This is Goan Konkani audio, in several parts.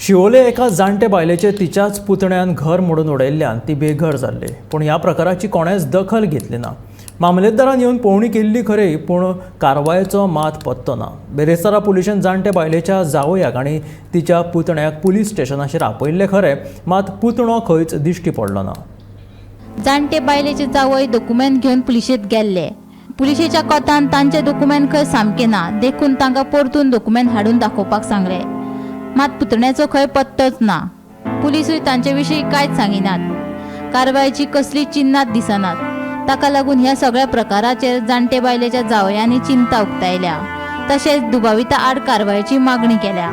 शिवोले एका जाणटे बायलेचे तिच्याच पुतण्यान घर मोडून उडयल्ल्यान ती बेघर जाल्ली. पूण ह्या प्रकाराची कोणेच दखल घेतली ना. मामलेदारान येवन पळोवणी केल्ली खरी, पूण कारवायेचो मात पत्तो ना. बेरेस्तारा पुलिशेन जाणटे बायलेच्या जावयाक आनी तिच्या पुतण्याक पुलीस स्टेशनाचेर आपयल्ले खरें, मात पुतणो खंयच दिश्टी पडलो ना. जाणटे बायलेचे जावय दोकुमेंत घेवन पुलिशेंत गेल्ले. पुलिशेच्या कोतान तांचे दोकुमेंत खंय सामके ना, देखून तांकां परतून दोकुमेंत हाडून दाखोवपाक सांगले. मात पुतण्याचो खंय पत्तोच ना. पुलिसूय तांचे विशीं कांयच सांगिनात. कारवायेची कसली चिन्नात दिसनात. ताका लागून ह्या सगळ्या प्रकाराचेर जाणटे बायलेच्या जावयांनी चिंता उक्तायल्या, तशेंच दुबाविता आड कारवायेची मागणी केल्या.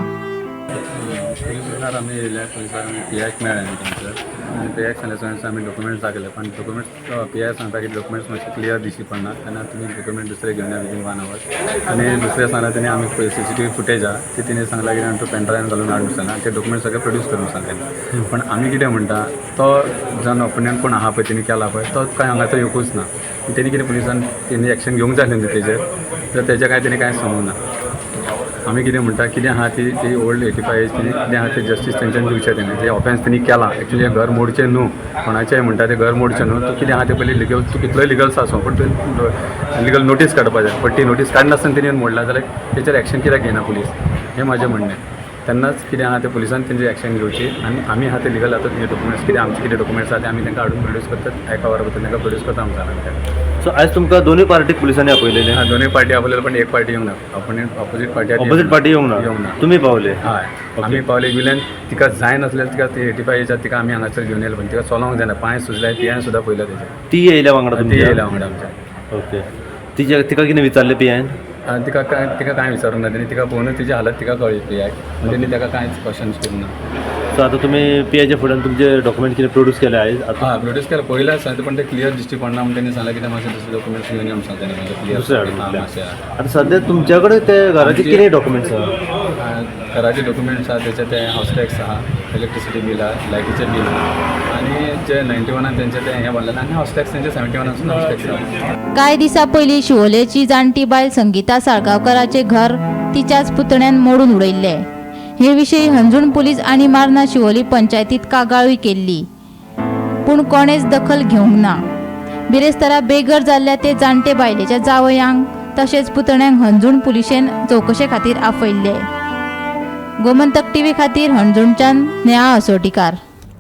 पुलीस स्टेशनार आमी येयले. पुलिसाक आमी पी आयक मेळ्ळे आमी थंयसर आनी पी आयक सांगले. आमी डॉक्युमेंट्स दाखयले, पण डॉक्युमेंट्स पी I सांगता की डॉक्युमेंट्स मातशे क्लियर दिश्टी पडना, तेन्ना तुमी डॉक्युमेंट दुसरे घेवन या विदीन वन our. आनी दुसरें सांगला तेणी, आमी सीसीटीव्ही फुटेज आहा ती तेणी सांगला की तूं पेनड्रायव्हान घालून हाडून सांगला, ते डॉक्युमेंट्स सगळे प्रोड्यूस करून सांगले. पण आमी कितें म्हणटा, तो जावन ओपिनियन कोण आहा पळय, तेणी केला पळय, तो कांय हांगासर येवकूच ना. तेणी कितें पुलिसान तेणी एक्शन घेवंक जाय आसलें न्हू तेजेर, तर तेजें कांय तेणी कांय सांगूं ना. आमी कितें म्हणटा, कितें आहा ती ती ओल्ड 85 एज, तेणी कितें आहा ते जस्टीस तेंच्यान दिवचें. तेणी ते ऑफेन्स तेणी केला, एक्चुली हें घर मोडचें न्हू. कोणाचें म्हणटा तें घर मोडचें न्हू. तूं कितें आहा तें पयलीं लिगल, तूं कितलोय लिगल्स आसूं, पूण तूं लिगल नोटीस काडपा जाय. पण ती नोटीस काडनासतना तेणी मोडला जाल्यार तेचेर एक्शन कित्याक घेयना पुलीस, हें म्हाजें म्हणणें. तेन्नाच कितें आहा तें पुलिसान तेंची एक्शन घेवची आनी आमी आहा ते लिगल आतां तेंचे डॉक्युमेंट्स कितें, आमचे कितें डॉक्युमेंट्स आहा ते आमी तांकां हाडून प्रोड्यूस करतात. एका वरा भितर तांकां प्रोड्यूस करता आमी जाणां. सो आयज तुमकां दोनूय पार्टीक पुलिसांनी आपयलेले? हा, दोनूय पार्टी आपयलेले, पण एक पार्टी येवंक ना. Opposite party. ऑपोजीट पार्टी येवंक ना? येवंक ना. तुमी पावले? हय, आमी पावले. विल्यान तिका जाय नासल्यार तिका ती 85 एजार, तिका आमी हांगासर घेवन येयले, पण तिका चलोंक जायना, पांय सुजले. पियान सुद्दां पयलो तेजे. ती येयल्या वांगडा ती तुमच्या? येयल्या वांगडा आमच्या. ओके, तिच्या तिका कितें विचारलें पियान? आनी तिका कांय विचारूंक ना तेणी. तिका पळोवनूच तिची हालत तिका कळ्ळी पियाक, म्हणून तेणी ताका कांयच क्वेश्चन्स करूंक ना. सो आतां तुमी पियाच्या फुड्यान तुमचे डॉक्युमेंट कितें प्रोड्यूस केले आयज आतां? हां, प्रोड्यूस केलं पयलें आसा, पण ते क्लियर दिश्टी पडना म्हणून तेणी सांगलें कितें, मातशें दुसरे डॉक्युमेंट्स घेवन यो म्हणून सांगलें तेणी. क्लियर. दुसरे हाडून दिले. मातशें. आतां सद्या तुमच्या कडेन ते घराचे कितें डॉक्युमेंट्स आहा? घराचे डॉक्युमेंट्स आहा तेचे, ते हावस टॅक्स आहा, इलेक्ट्रिसिटी बील आहा, लायटीचें बील आहा आनी जे 91आन तेंचे ते हें बांदलेलें आनी हावस टॅक्स तेंचे 71आसून हावस टॅक्स आहा. कांय दिसां पयलीं शिवोलेची जाणटी बायल संगीता साळगांवकाराचें घर तिच्याच पुतण्यान मोडून उडयल्लें. हे विशीं हणजूण पुलीस आनी मार्ना शिवोली पंचायतीत कागाळूय केल्ली, पूण कोणेच दखल घेवंक ना. बिरेस्तारा बेघर जाल्ल्या ते जाणटे बायलेच्या जावयांक तशेंच पुतण्यांक हणजूण पुलिशेन चवकशे खातीर आपयल्ले. गोमंतक टीव्ही खातीर हणजूणच्यान नेहा असोटीकार.